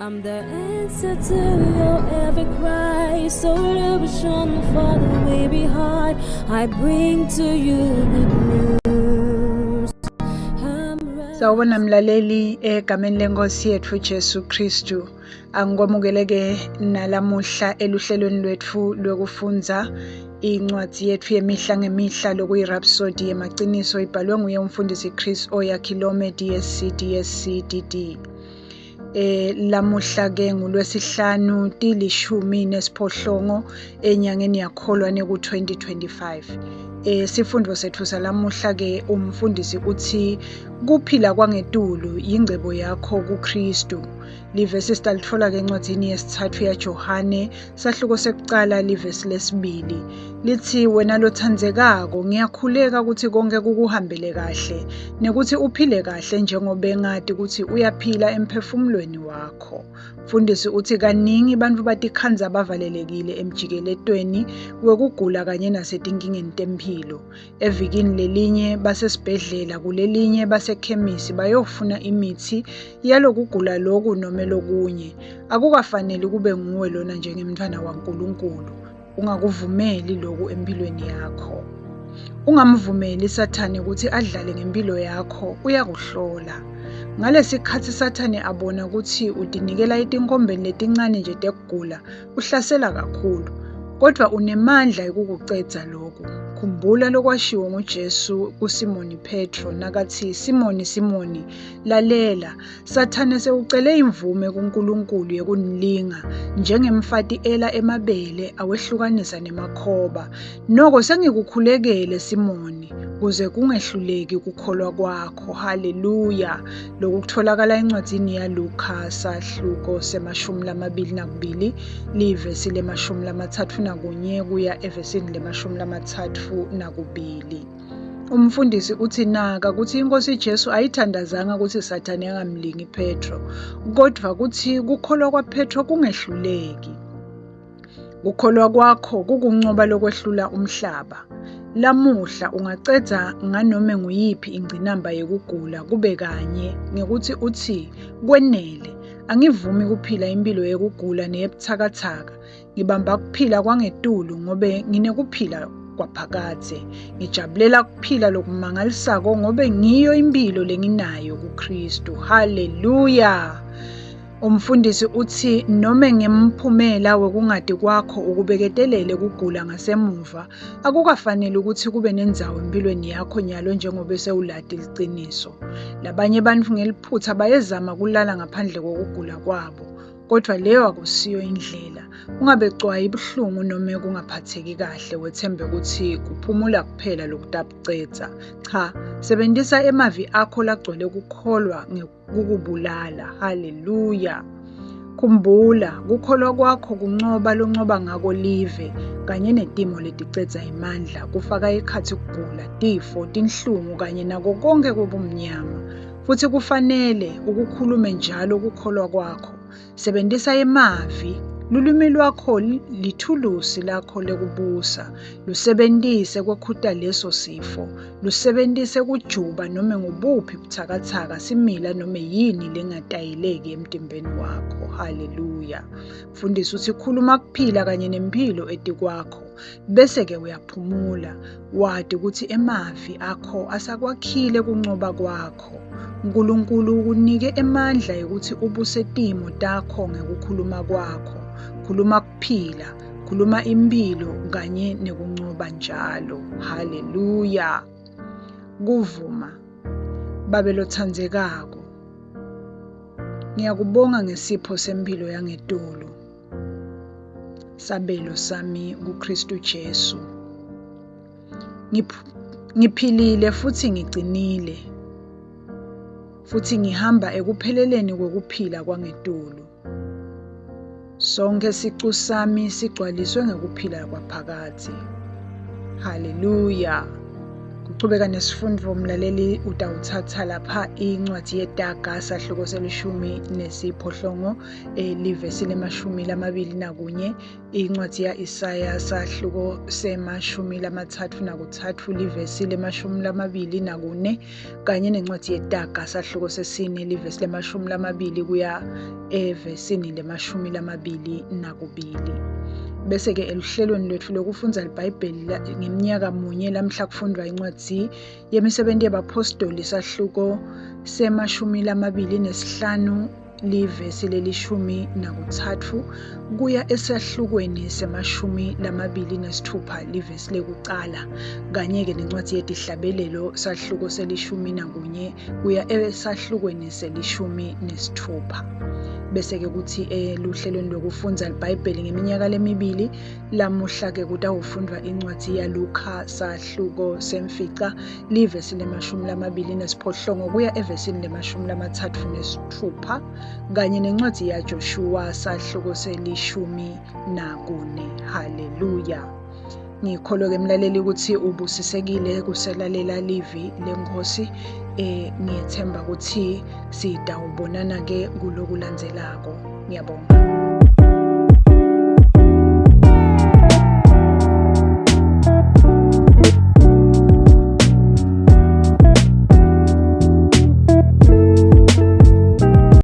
I'm the answer to your every cry, solution for the weary heart. I bring to you good news. I'm Sawubona mlaleli egameni lenkosi yetfu Jesu Kristu. Angikwamukeleke nalamuhla eluhlelweni lwetfu lwekufundza incwadzi yetfu yemihla ngemihla lokuyi-Rhapsody yemaciniso ibhalwe nguye umfundisi Chris Oyakhilome DSC DSC DD. Lamuhla ke ngulwesihlanu tilishumi nesiphohlongo enyangeni yakholwane ku-2025. Sifundo setfu salamuhla ke umfundisi utsi kuphila kwangetulu yingcebo yakho kuKristu. Livesi sitalitfola ke encwadzini yesitsatfu yaJohane sahluko sekucala livesi lesibili. Litsi wena lotsandzekako ngiyakhuleka kutsi konke kukuhambele kahle nekuthi uphile kahle njengoba ngati kutsi uyaphila emphefumulweni wakho. Mfundisi utsi kaningi bantfu batikhandza bavalelekile emjikeletweni wekugula kanye nasetinkingeni temphilo. Evikini lelinye basesibhedlela kulelinye basekhemisi bayofuna imitsi yalokugula loku nome lokunye. Akukafaneli kube nguwe lona njengemntfwana waNkulunkulu. Ungakuvumeli loku empilweni yakho. Ungamvumeli Sathane kutsi adlale ngempilo yakho, uyakuhlola. Ngalesikhatsi Sathane abona kutsi utinikela etinkhombeni letincane nje tekugula, uhlasela kakhulu. Kodvwa unemandla ekukucedza loku. Khumbula lokwashiwo nguJesu kuSimoni Petro nakatsi, Simoni, Simoni, lalela, Sathane sewucele imvume kuNkulunkulu yekunilinga njengemfati ela emabele awehlukanisa nemakhoba. Noko sengikukhulekele Simoni, kuze kungehluleki kukholwa kwakho. Haleluya! Loku kutfolakala encwadzini yaLukha sahluko se-22 livesi le-31 kuya evesini le-32. Umfundisi utsi naka kutsi inkosi Jesu ayithandazanga kutsi Sathane angamlingi Petro, kodvwa kutsi kukholwa kwaPetro kungehluleki. Kukholwa kwakho kukuncoba lokwehlula umhlaba. Lamuhla ungacedza nganome nguyiphi ingcinamba yekugula kube kanye ngekutsi utsi kwenele, angivumi kuphila imphilo yekugula neyebutsakatsaka. Ngibamba kuphila kwangetulu ngobe nginekuphila kwaphakadze. Ngijabulela kuphila lokumangalisako ngobe ngiyo imphilo lenginayo kuKristu. Haleluya! Umfundisi utsi nome ngemphumela wekungati kwakho ukubeketelele kugula ngasemuva, akukafaneli ukuthi kube nendzawo empilweni yakho nyalo njengobe sewulati liciniso. Labanye bantfu ngeliphutsa bayezama kulala ngaphandle kokugula kwabo, kodvwa leyo akusiyo indlela. Ungabecwayi buhlungu nome kungaphatseki kahle wetsembe kutsi kuphumula kuphela lokutabucedza. Cha, sebentisa emavi akho lagcwele kukholwa kukubulala. Haleluya! Khumbula, kukholwa kwakho kuncoba loncoba ngako live kanye netimo leticedza emandla, kufaka ekhatsi kugula, tifo, tinhlungu kanye nako konke kobumnyama. Futsi kufanele ukukhulume njalo kukholwa kwakho. Sebentisa emavi. Lulwimi lwakho lithulusi lakho lekubusa. Lusebentise kwekhuta leso sifo. Lusebentise kujuba nome ngubuphi butsakatsaka, simila nome yini lengatayeleki emtimbeni wakho. Haleluya. Mfundisi utsi khuluma kuphila kanye nemphilo etikwakho. Bese-ke uyaphumula, wati kutsi emavi akho asakwakhile kuncoba kwakho. Nkulunkulu ukunike emandla ekutsi ubuse timo takho ngekukhuluma kwakho. Khuluma kuphila, khuluma imphilo kanye nekuncoba njalo. Haleluya! Kuvuma. Babe lotsandzekako, ngiyakubonga ngesipho semphilo yangetulu. Sabelo sami kuKristu Jesu. Ngiphilile futhi ngicinile. Futhi ngihamba ekupheleleni kwekuphila kwangetulu. Sonke sicu sami sigcwaliswe ngekuphila kwaphakadze. Haleluya. Kuchubeka nesifundvo mlaleli utawutsatsa lapha incwadzi yeTaga sahluko selishumi nesiphohlongo eh, livesi lemashumi lamabili nakunye Incwadzi ya-Isaya sahluko semashumi lamatsatfu nakutsatfu livesi lemashumi lamabili nakune kanye nencwadzi yeTaga sahluko sesine livesi lemashumi lamabili kuya evesini lemashumi lamabili nakubili. Bese-ke eluhlelweni lwetfu lokufundza liBhayibheli ngemnyaka munye lamhla kufundvwa incwadzi yemisebenti yebaphostoli sahluko semashumi lamabili nesihlanu livesi lelishumi nakutsatfu kuya esahlukweni semashumi lamabili nesitfupha livesi lekucala kanye-ke nencwadzi yetihlabelelo sahluko selishumi nakunye kuya esahlukweni selishumi nesitfupha. Bese-ke kuthi eluhlelweni lwekufundza liBhayibheli ngeminyaka lemibili lamuhla-ke kutawufundvwa incwadzi yaLukha sahluko semfica livesi lemashumi lamabili nesiphohlongo kuya evesini lemashumi lamatsatfu nesitfupha kanye nencwadzi yaJoshuwa sahluko selishumi nakune. Haleluya! Ngikholwe-ke mlaleli ukuthi ubusisekile kuselalela livi leNkhosi. Eh ngiyethemba ukuthi sitawubonana-ke kulokulandzelako. Ngiyabonga.